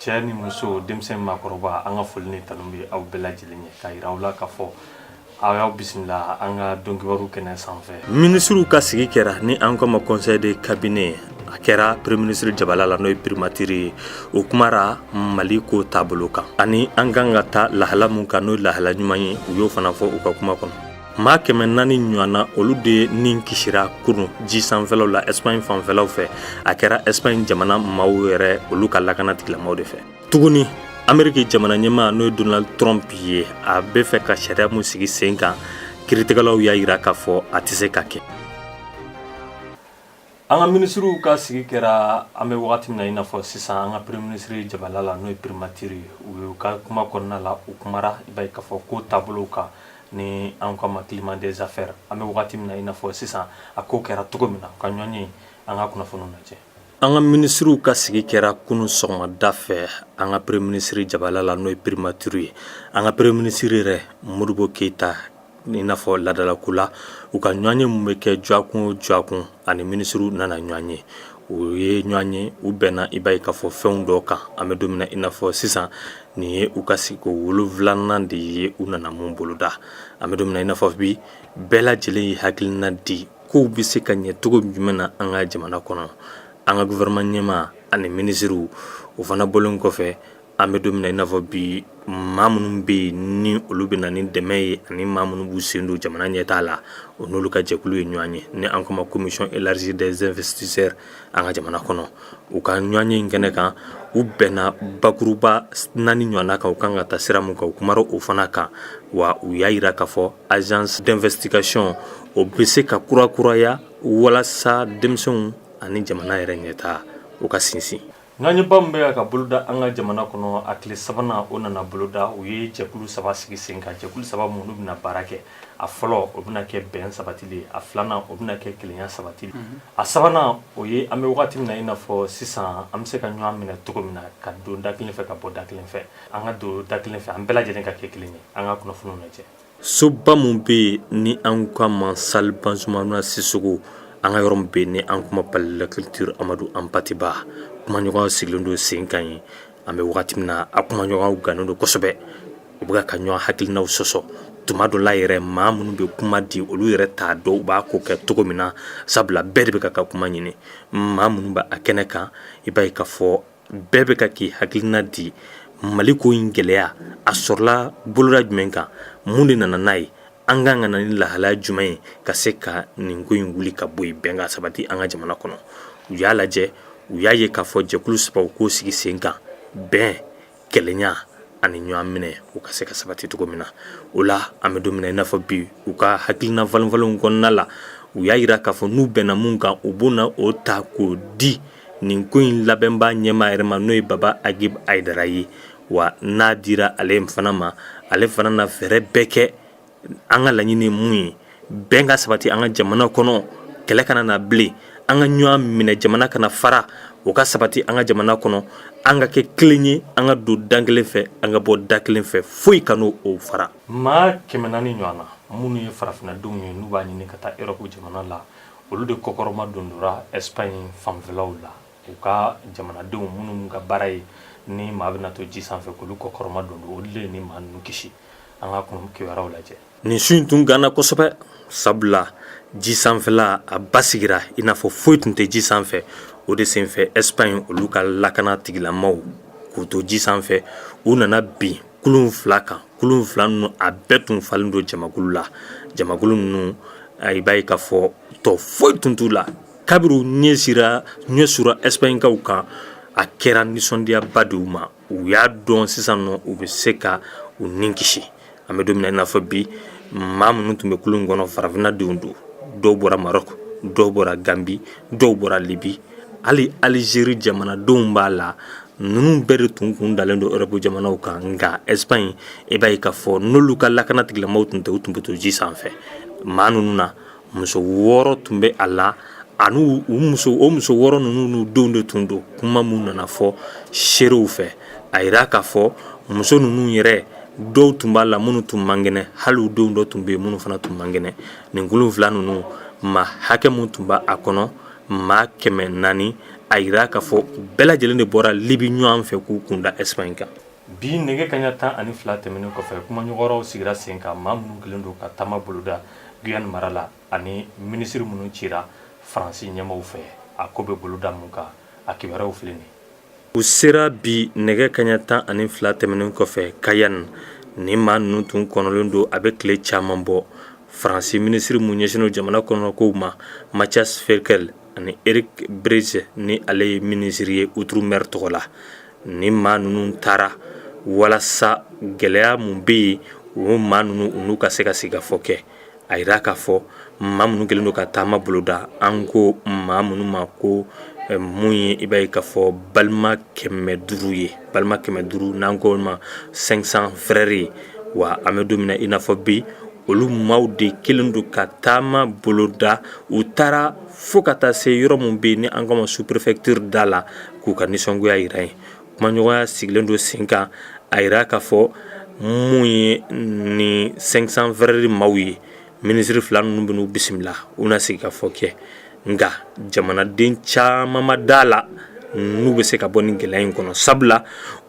Cɛ ni muso, denmisɛn, maakɔrɔba, an ka foli ni tanu bɛ aw bɛɛ lajɛlen ye, ka yira aw la k'a fɔ aw y'aw bisimila an ka donkibaru kɛnɛ sanfɛ. Minisiriw ka sigi kɛra ni an k'a ma conseil de cabinet. A kɛra premier ministre jabala la, n'o ye primature ye. O kumara Mali ko taabolo kan ani an kan ka taa lahala mun kan, n'o ye lahala ɲuman ye. U y'o fana fɔ u ka kuma kɔnɔ. Maa 400 ɲɔgɔnna, olu de ni kisira kunun ji sanfɛlaw la, Espagne fanfɛlaw fɛ. A kɛra Espagne jamana maaw yɛrɛ, olu ka lakana tigilamaw de fɛ. Tuguni, Ameriki jamana ɲɛmaa, n'o ye Donald Trump ye, a bɛ fɛ ka sariya mun sigi sen kan, kiiritigɛlaw y'a yira k'a fɔ a tɛ se ka kɛ. An ka minisiriw ka sigi kɛra an bɛ wagati min na i n'a fɔ sisan, an ka premier ministre jabala la, n'o ye primature ye. U y'u ka kuma kɔnɔna la, u kumara, i b'a ye k'a fɔ ko taabolo kan ni an k'a ma climat des affaires. An bɛ wagati min na i n'a fɔ sisan, a ko kɛra cogo min na, ka ɲɔgɔn ye, an ka kunnafoniw lajɛ. An ka minisiriw ka sigi kɛra kunun sɔgɔmada fɛ an ka premier ministre jabala la, n'o ye primature ye. An ka premier ministre yɛrɛ, Modibo Keyita, i n'a fɔ ladalako la, u ka ɲɔgɔn ye mun bɛ kɛ dɔgɔkun o dɔgɔkun, ani minisiriw nana ɲɔgɔn ye. U ye ɲɔgɔn ye, u bɛnna, i b'a ye k'a fɔ fɛnw dɔ kan. An bɛ don min na i n'a fɔ sisan, nin ye u ka sigiko 7nan de ye u nana mun boloda. An bɛ don min na i n'a fɔ bi, bɛɛ lajɛlen ye hakilina di kow bɛ se ka ɲɛ cogo jumɛn na an ka jamana kɔnɔ. An ka gouvernement ɲɛmaa ani minisiriw, o fana bɔlen kɔfɛ, an bɛ don min na i n'a fɔ bi, maa minnu bɛ yen ni olu bɛ na ni dɛmɛ ye ani maa minnu b'u sen don jamana ɲɛtaa la, o n'olu ka jɛkulu ye ɲɔgɔn ye ni an k'a ma Commission élargie des investisseurs an ka jamana kɔnɔ. U ka ɲɔgɔn ye in kɛnɛ kan, u bɛnna bakuruba 4 ɲɔgɔnna kan, u kan ka taa sira mun kan. U kumara o fana kan wa. U y'a jira k'a fɔ agence d'investigation, o bɛ se ka kurakuraya walasa denmisɛnw ani jamana yɛrɛ ɲɛtaa, o ka sinsin. Ɲɔgɔnyeba min bɛ ka boloda an ka jamana kɔnɔ, a tile sabanan, o nana boloda. U ye jɛkulu saba sigi sen kan, jɛkulu saba minnu bɛna baara kɛ. A fɔlɔ, o bɛna kɛ bɛn sabatili ye. A filanan, o bɛna kɛ kelenya sabatili. A sabanan, o ye an bɛ wagati min na i n'a fɔ sisan, an bɛ se ka ɲɔgɔn minɛ cogo min na ka don da kelen fɛ, ka bɔ da kelen fɛ, an ka don da kelen fɛ, an bɛɛ lajɛlen ka kɛ kelen ye. An ka kunnafoniw lajɛ. Soba min bɛ yen ni an k'a ma salle Bazoumana Sissoko, an ka yɔrɔ min bɛ yen ni an kuma Palais de la Culture Amadou Hampâté Bâ, kumaɲɔgɔn sigilen don sen kan ye. An bɛ wagati min na, a kumaɲɔgɔnw gannen don kosɛbɛ. U bɛ ka ɲɔgɔn hakilinaw sɔsɔ. Tuma dɔ la yɛrɛ, maa minnu bɛ kuma di, olu yɛrɛ t'a dɔn u b'a ko kɛ cogo min na, sabula bɛɛ de bɛ ka kuma ɲini. Maa minnu bɛ a kɛnɛ kan, i b'a ye k'a fɔ bɛɛ bɛ ka k'i hakilina di. Mali ko in gɛlɛya, a sɔrɔla boloda jumɛn kan? Mun de nana n'a ye? An kan ka na ni lahalaya jumɛn ye ka se ka nin ko in wuli ka bɔ yen, bɛn ka sabati an ka jamana kɔnɔ? U y'a lajɛ, u y'a ye k'a fɔ jɛkulu saba k'o sigi sen kan: bɛn, kelenya ani ɲɔgɔn minɛ, u ka se ka sabati cogo min na. O la, an bɛ don min na i n'a fɔ bi, u ka hakilina falenfalenw kɔnɔna la, u y'a jira k'a fɔ n'u bɛnna mun kan, u b'o na o ta k'o di nin ko in labɛnbaa ɲɛmaa yɛrɛ ma, n'o ye Baba Agib Hayidara ye. Wa n'a dira ale fana ma, ale fana na fɛɛrɛ bɛɛ kɛ. An ka laɲini ye mun ye? Bɛn ka sabati an ka jamana kɔnɔ, kɛlɛ kana na bilen, an ka ɲɔgɔn minɛ, jamana kana fara, o ka sabati an ka jamana kɔnɔ, an ka kɛ kelen ye, an ka don da kelen fɛ, an ka bɔ da kelen fɛ, foyi ka n'o o fara. Maa 400 ɲɔgɔn na minnu ye farafinnadenw ye, n'u b'a ɲini ka taa Europe jamana la, olu de kɔkɔrɔma dondora Espagne fanfɛlaw la. U ka jamanadenw minnu ka baara ye ni maa bɛna to ji sanfɛ k'olu kɔkɔrɔma don, olu de ye ni maa ninnu kisi. An ka kun kibaruyaw lajɛ. Nin su in tun ganna kosɛbɛ, sabula ji sanfɛla a basigira i n'a fɔ foyi tun tɛ ji sanfɛ. O de senfɛ, Espagne olu ka lakana tigilamaw k'u to ji sanfɛ, u nana bin kulun fila kan. Kulun fila ninnu, a bɛɛ tun falen don jamakulu la. Jamakulu ninnu, i b'a ye k'a fɔ tɔ foyi tun t'u la. Kabiri u ɲɛ sura Espagnekaw kan, a kɛra nisɔndiyaba de u ma. U y'a dɔn sisan nɔ u bɛ se ka u ni kisi. An bɛ don min na i n'a fɔ bi, maa minnu tun bɛ kulun kɔnɔ, farafinna denw don. Dɔw bɔra Maroc, dɔw bɔra Gambie, dɔw bɔra Libye, hali Algérie jamanadenw b'a la. Ninnu bɛɛ de tun kun dalen don Europe jamanaw kan. Nka Espagne, i b'a ye k'a fɔ n'olu ka lakana tigilamaw tun tɛ, u tun bɛ to ji sanfɛ. Maa ninnu na, muso 6 tun bɛ a la, ani u muso, o muso 6 ninnu n'u denw de tun don. Kuma min nana fɔ seerew fɛ, a yira k'a fɔ muso ninnu yɛrɛ dɔw tun b'a la minnu tun man kɛnɛ, hali u denw dɔ tun bɛ yen minnu fana tun man kɛnɛ. Nin kulun fila ninnu, maa hakɛ min tun b'a kɔnɔ, maa 400. A yira k'a fɔ u bɛɛ lajɛlen de bɔra Libi ɲɔgɔn fɛ k'u kunda Espagne kan. Bi nɛgɛ kaɲa 12 tɛmɛnen kɔfɛ, kumaɲɔgɔnw sigira sen kan, maa minnu kɛlen don ka taama boloda Guyane mara la ani minisiri minnu cira Faransi ɲɛmaaw fɛ, a ko bɛ boloda mun kan, a kibaruyaw filɛ nin. U sera bi nɛgɛ kaɲa 12 tɛmɛnen kɔfɛ Cayenne. Ni maa ninnu tun kɔnɔlen don, a bɛ tile caman bɔ. Faransi minisiri mun ɲɛsinnen jamana kɔnɔkow ma, Mathias Fekl, ani Eric Bricq, ni ale ye minisiri ye outre-mer tɔgɔ la, ni maa ninnu taara walasa gɛlɛya mun bɛ yen, o maa ninnu u n'u ka se ka sigikafɔ kɛ. A yira k'a fɔ maa minnu kɛlen don ka taama boloda, an ko maa minnu ma ko mun ye, i b'a ye k'a fɔ balima 500 ye, balima 500, n'an ko ma 500 frères ye. Wa an bɛ don min na i n'a fɔ bi, olu maaw de kelen don ka taama boloda. U taara fo ka taa se yɔrɔ min bɛ yen ni an kama sous-préfecture da la, k'u ka nisɔngoya yira yen. Kumaɲɔgɔnya sigilen don sen kan. A yira k'a fɔ mun ye ni 500 frères maaw ye, minisiri fila ninnu bɛ n'u bisimila, u na sigi ka fɔ kɛ. Nka jamanaden caman ma da la n'u bɛ se ka bɔ nin gɛlɛya in kɔnɔ, sabula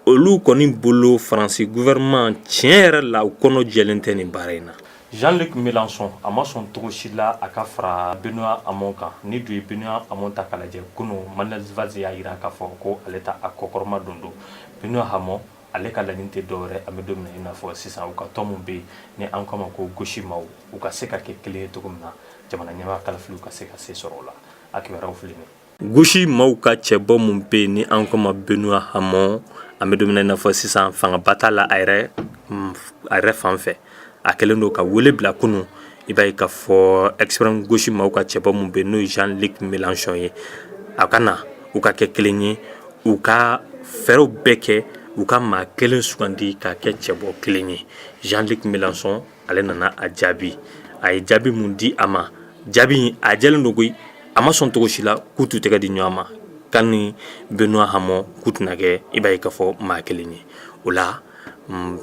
olu kɔni bolo, Faransi gouvernement, tiɲɛ yɛrɛ la, u kɔnɔ jɛlen tɛ nin baara in na. Jean-Luc Mélenchon, a ma sɔn cogo si la a ka fara Benoît Hamon kan. Ni dun ye Benoît Hamon ta k'a lajɛ, kunun Manuel Valls y'a jira k'a fɔ ko ale ta a kɔkɔrɔma don. Benoît Hamon, ale ka laɲini tɛ dɔwɛrɛ, an bɛ don min na i n'a fɔ sisan, u ka tɔn min bɛ yen ni an k'a ma ko gauche maaw, u ka se ka kɛ kelen ye cogo min na, jamana ɲɛmaa kalafiliw ka se ka se sɔrɔ o la. A kibaruyaw filɛ nin ye. Gauche maaw ka cɛbɔ mun bɛ yen ni an k'a ma Benoît Hamon, an bɛ don min na i n'a fɔ sisan, fangaba t'a la a yɛrɛ fan fɛ. A kɛlen don ka wele bila kunun, i b'a ye k'a fɔ extrême gauche maaw ka cɛbɔ mun bɛ yen, n'o ye Jean-Luc Mélenchon ye, a ka na u ka kɛ kelen ye, u ka fɛɛrɛw bɛɛ kɛ, u ka maa kelen sugandi k'a kɛ cɛbɔ kelen ye. Jean-Luc Mélenchon, ale nana a jaabi. A ye jaabi mun di a ma? Jaabi a jɛlen don koyi. A ma sɔn cogo si la k'u t'u tɛgɛ di ɲɔgɔn ma kan ni Benoît Hamon, k'u tɛna kɛ, i b'a ye k'a fɔ, maa kelen ye. O la,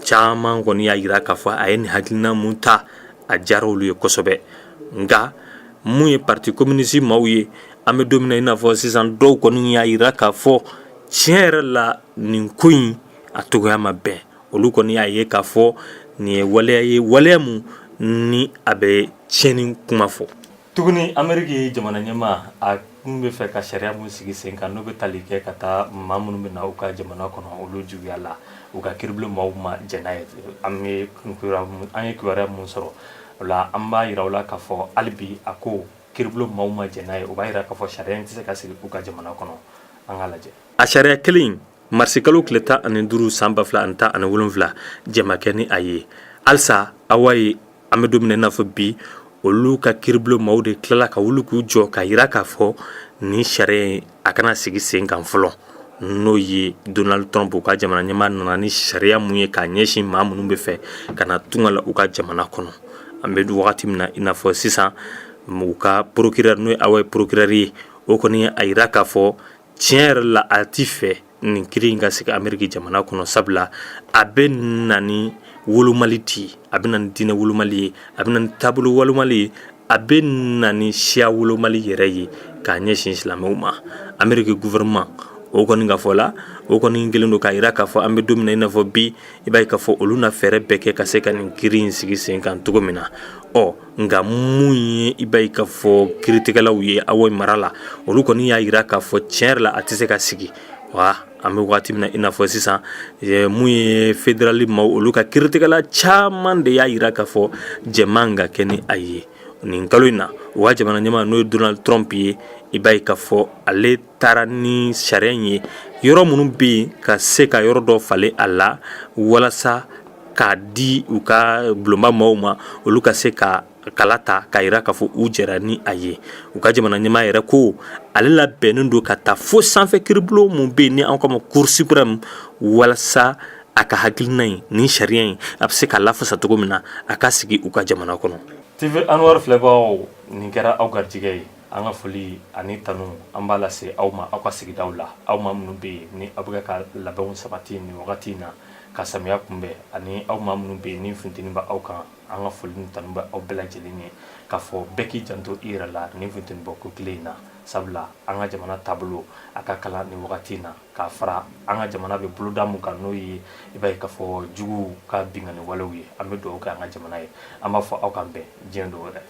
caman kɔni y'a jira k'a fɔ a ye nin hakilina mun ta, a diyara olu ye kosɛbɛ. Nka mun ye parti communiste maaw ye, an bɛ don min na i n'a fɔ sisan, dɔw kɔni y'a jira k'a fɔ tiɲɛ yɛrɛ la, nin ko in a togoya ma bɛn. Olu kɔni y'a ye k'a fɔ nin ye waleya ye, waleya mun ni a bɛ tiɲɛni kuma fɔ. Tuguni, Ameriki jamana ɲɛmaa, a kun bɛ fɛ ka sariya mun sigi sen kan, n'o bɛ tali kɛ ka taa maa minnu bɛ na u ka jamana kɔnɔ, olu juguya la, u ka kiiribulon maaw ma jɛn n'a ye. An ye kibaruya mun sɔrɔ o la, an b'a yira u la k'a fɔ hali bi, a ko kiiribulon maaw ma jɛn n'a ye. O b'a yira k'a fɔ sariya in tɛ se ka sigi u ka jamana kɔnɔ. An k'a lajɛ. A sariya kelen, marisikalo tile 15 san 2017, jɛma kɛ ni a ye halisa. Awa ye, an bɛ don min na i n'a fɔ bi, olu ka kiiribulon maaw de tilala ka wuli k'u jɔ k'a yira k'a fɔ nin sariya in, a kana sigi sen kan fɔlɔ. N'o ye Donald Trump, u ka jamana ɲɛmaa, nana ni sariya mun ye k'a ɲɛsin maa minnu bɛ fɛ ka na tunga la u ka jamana kɔnɔ. An bɛ wagati min na i n'a fɔ sisan, u ka procureur, n'o ye awa procureur ye, o kɔni a yira k'a fɔ tiɲɛ yɛrɛ la, a ti fɛ nin kiri in ka sigi Ameriki jamana kɔnɔ, sabula a bɛ na ni wolomali ti, a bɛ na ni diinɛ wolomali ye, a bɛ na ni taabolo wolomali ye, a bɛ na ni siya wolomali yɛrɛ ye k'a ɲɛsin silamɛw ma. Ameriki gouvernement, o kɔni ka fɔ la, o kɔni kɛlen don k'a yira k'a fɔ an bɛ don min na i n'a fɔ bi, i b'a ye k'a fɔ olu na fɛɛrɛ bɛɛ kɛ ka se ka nin kiri in sigi sen kan cogo min na. Ɔ nka mun ye, i b'a ye k'a fɔ kiiritigɛlaw ye awa mara la, olu kɔni y'a yira k'a fɔ tiɲɛ yɛrɛ la, a tɛ se ka sigi. Wa an bɛ waati min na i n'a fɔ sisan, mun ye fédéral maaw, olu ka kiiritigɛla caman de y'a yira k'a fɔ jɛman ka kɛ ni a ye. Nin kalo in na, u ka jamana ɲɛmaa, n'o ye Donald Trump ye, i b'a ye k'a fɔ ale taara ni sariya in ye yɔrɔ minnu bɛ yen, ka se ka yɔrɔ dɔ falen a la walasa k'a di u ka bulonba maaw ma, olu ka se ka kala ta k'a yira k'a fɔ u jɛra ni a ye. U ka jamana ɲɛmaa yɛrɛ ko ale labɛnnen don ka taa fo sanfɛ kiiribulon mun bɛ yen ni an k'a ma Cour suprême, walasa a ka hakilina in, nin sariya in, a bɛ se ka lafasa cogo min na, a ka sigi u ka jamana kɔnɔ. TV Anwar filɛbagaw, nin kɛra aw garijɛgɛ ye. An ka foli ani tanu, an b'a lase aw ma aw ka sigidaw la, aw ma minnu bɛ yen ni aw bɛ ka labɛnw sabati nin wagati in na ka samiya kunbɛn, ani aw ma minnu bɛ yen ni funteni bɛ aw kan. An ka foli ni tanu bɛ aw bɛɛ lajɛlen ye, k'a fɔ bɛɛ k'i janto i yɛrɛ la nin funteni bɔ ko tile in na. Sabula an ka jamana taabolo a ka kalan nin wagati in na, k'a fara an ka jamana bɛ boloda mun kan, n'o ye i b'a ye k'a fɔ juguw ka binkanni walew ye. An bɛ dugawu kɛ an ka jamana ye. An b'a fɔ aw k'an bɛn diɲɛ don wɛrɛ.